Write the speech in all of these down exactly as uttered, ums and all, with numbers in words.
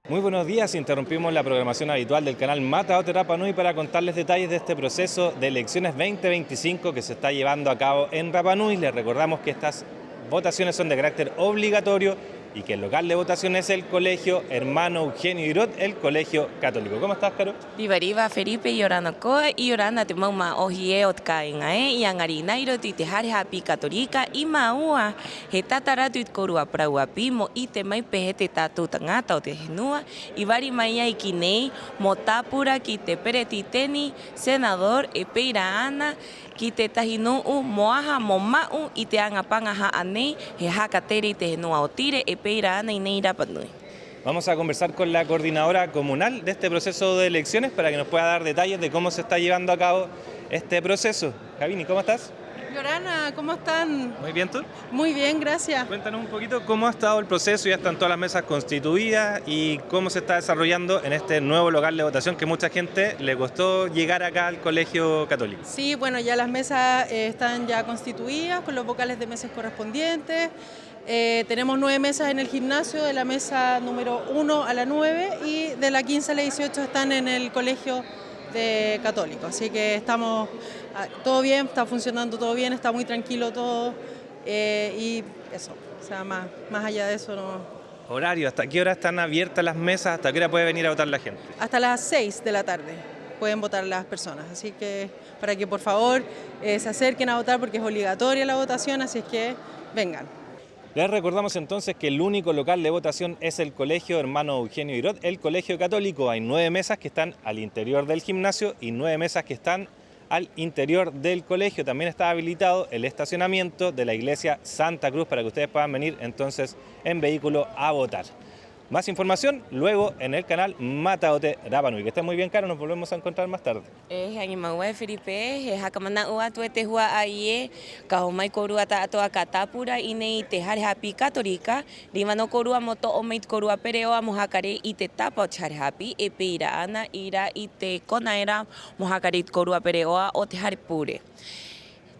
Muy buenos días, interrumpimos la programación habitual del canal Mata o te Rapa Nui para contarles detalles de este proceso de elecciones veinte veinticinco que se está llevando a cabo en Rapa Nui. Les recordamos que estas votaciones son de carácter obligatorio y que el local de votación es el Colegio Hermano Eugenio Irot, el Colegio Católico. ¿Cómo estás, Caro? Riva-riva, Felipe, 'iorana koe, 'iorana te mau mā'ohi ē o te kāiŋa ē, i 'aŋa rinā 'i roto i te hare hāpī Katolika 'i māua. He tata rā atu i te kōrua parau 'āpī mo 'ite mai pē hē te tātou taŋata o te henua i vari mai ai ki nei mo tāpura ki te peretiteni, senador, 'e pē ira 'ana ki te tētahi nu'u mo aha, mo ma'u i te aŋa paŋaha'a nei, he haka tere i te henua o Tire 'e pē ira 'ana 'i nei i Rapa Nui. Vamos a conversar con la coordinadora comunal de este proceso de elecciones para que nos pueda dar detalles de cómo se está llevando a cabo este proceso. Gavini, ¿cómo estás? 'Iorana, ¿cómo están? Muy bien, ¿tú? Muy bien, gracias. Cuéntanos un poquito cómo ha estado el proceso, ya están todas las mesas constituidas y cómo se está desarrollando en este nuevo local de votación que mucha gente le costó llegar acá al Colegio Católico. Sí, bueno, ya las mesas, eh, están ya constituidas con los vocales de mesas correspondientes. Eh, tenemos nueve mesas en el gimnasio, de la mesa número uno a la nueve, y de la quince a la dieciocho están en el colegio de Católico. Así que estamos, ah, todo bien, está funcionando todo bien, está muy tranquilo todo, eh, y eso, o sea, más, más allá de eso no. Horario, ¿hasta qué hora están abiertas las mesas? ¿Hasta qué hora puede venir a votar la gente? Hasta las seis de la tarde pueden votar las personas, así que para que por favor, eh, se acerquen a votar porque es obligatoria la votación, así es que vengan. Les recordamos entonces que el único local de votación es el Colegio Hermano Eugenio Irot, el Colegio Católico. Hay nueve mesas que están al interior del gimnasio y nueve mesas que están al interior del colegio. También está habilitado el estacionamiento de la iglesia Santa Cruz para que ustedes puedan venir entonces en vehículo a votar. Más información luego en el canal Mata o te Rapa Nui. Que estén muy bien, Caro, nos volvemos a encontrar más tarde. 'E he aŋi mau ē, Felipe, he haka mana'u atu e te hua'ai ē, ka oho mai kōrua ta'ato'a ka tāpura 'i nei i te hare hāpī Katolika, riva nō kōrua mo to'o mai i te kōrua pere'o'a mo haka rē i te tapa o te hare hāpī, 'e pē ira 'ana 'i rā i te kona era mo haka rē i te kōrua pere'o'a o te hare pure.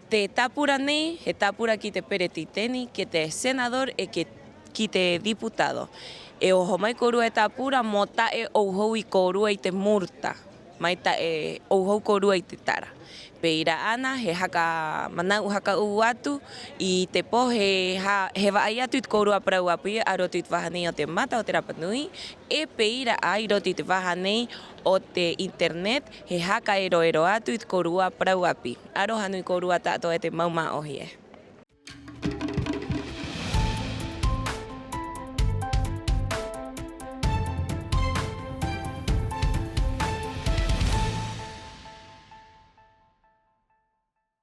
Te tāpura nei, he tāpura ki te peretiteni, ki te senador 'e ki, ki te diputado. E oho mai kōrua e tāpura mo ta'e 'ouhou i kōrua i te murta, mai ta'e 'ouhou kōrua i te tara. Pē ira 'ana, he haka mana'u haka 'ou atu, 'i te pō he ha-, he va'ai atu i te kōrua parau 'āpī a roto i te vaha nei o te Mata o te Rapa Nui, 'e pē ira 'ā 'i roto i te vaha nei o te internet, he haka ero-ero atu i te kōrua parau 'āpī. Aroha nui kōrua ta'ato'a e te mau mā'ohi ē.